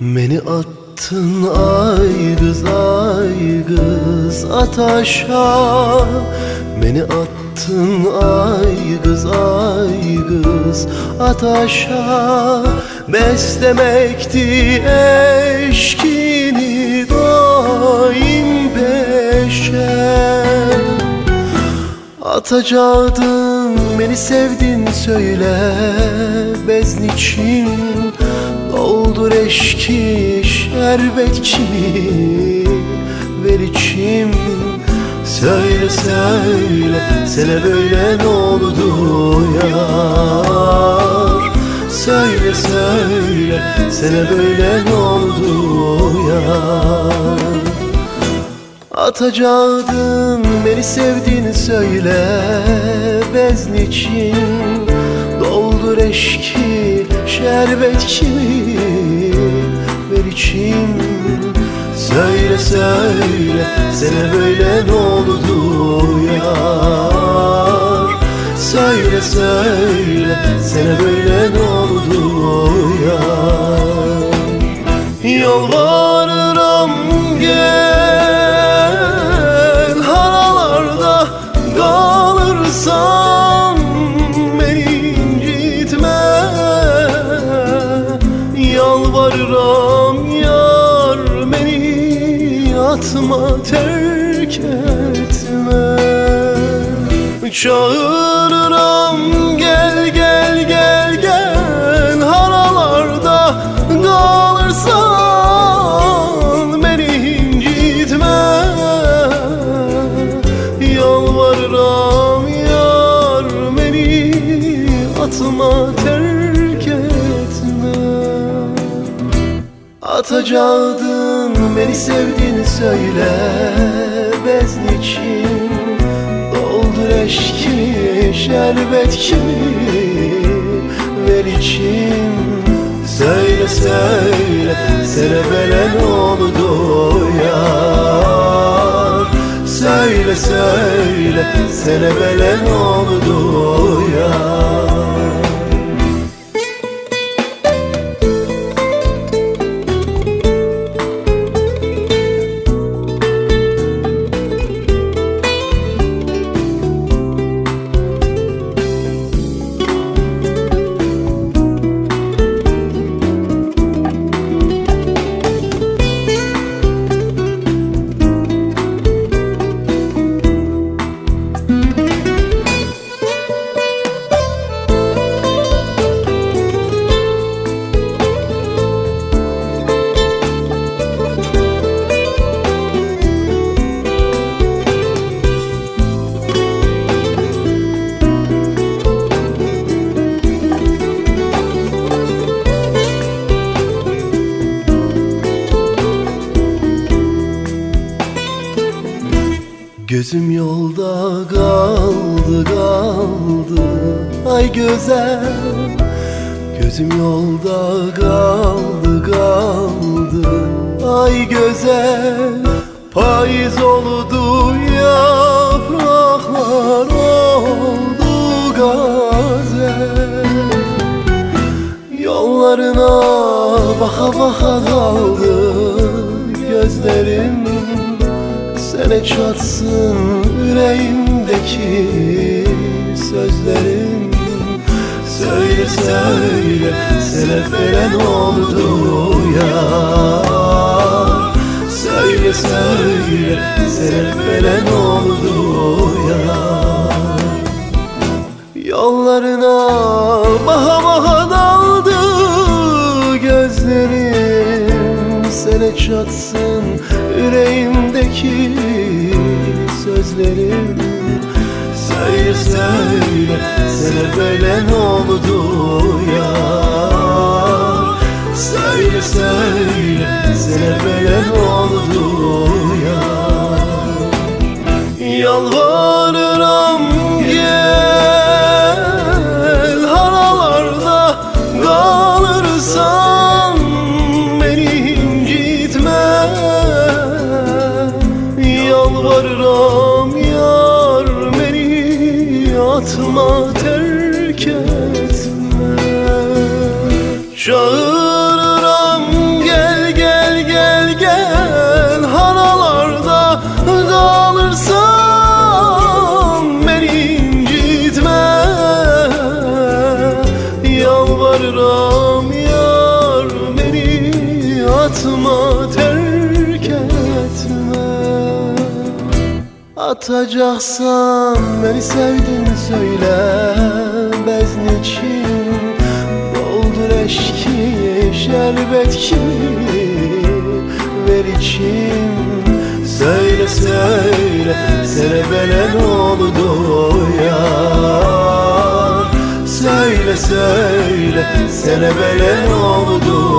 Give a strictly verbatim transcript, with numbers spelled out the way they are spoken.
Meni attın aygız aygız ataşa. Meni attın aygız aygız ataşa. Beslemekti eşkini daim peşe. Atacağıdın beni sevdin söyle bezniçin. Doldur eşki şerbet kimi ver içim. Söyle söyle sene böyle ne oldu yar? Söyle söyle sene böyle ne oldu yar? Atacağıdın beni sevdin söyle bezniçin. Doldur eşki şerbet kimi ver içim. Söyle söyle sene böyle ne oldu yar? Söyle söyle sene böyle ne oldu yar? Yalvarıram gel haralarda kalırsan beni incitme. Yalvarıram yar beni atma terk etme. Çağırıram gel gel gel gel haralarda kalırsan beni incitme. Yalvarıram yar beni atma terk etme. Atacağıdın beni sevdin söyle bezniçin. Doldur eşkini şerbet kimi ver içim. Söyle söyle sene bele ne oldu yar? Söyle söyle sene bele ne oldu yar? Gözüm yolda kaldı kaldı ay güzel. Gözüm yolda kaldı kaldı ay güzel. Payız oldu yapraklar oldu gazel. Yollarına baka baka kaldı gözlerim. Sene çatsın üreğimdeki sözlerim. Söyle söyle sene veren oldu ya. Söyle Söyle söyle, sene böyle ne oldu ya? Yollarına baha baha daldı gözlerim. Sene çatsın yüreğimdeki sözlerim. Söyle söyle, sene böyle ne oldu ya? Söyle söyle, sene böyle ne oldu ya? Yalvarıram gel, haralarda kalırsan beni incitme. Yalvarıram yar, beni atma, terk etme. Çağırıram gel gel gel gel, haralarda kalırsan beni incitme. Yalvarıram yar, beni atma, terk etme. Atacaksan beni sevdin söyle bezin için. Doldur eşki şerbet gibi ver içim. Söyle söyle, sene bele ne oldu ya? Söyle söyle, sene bele ne oldu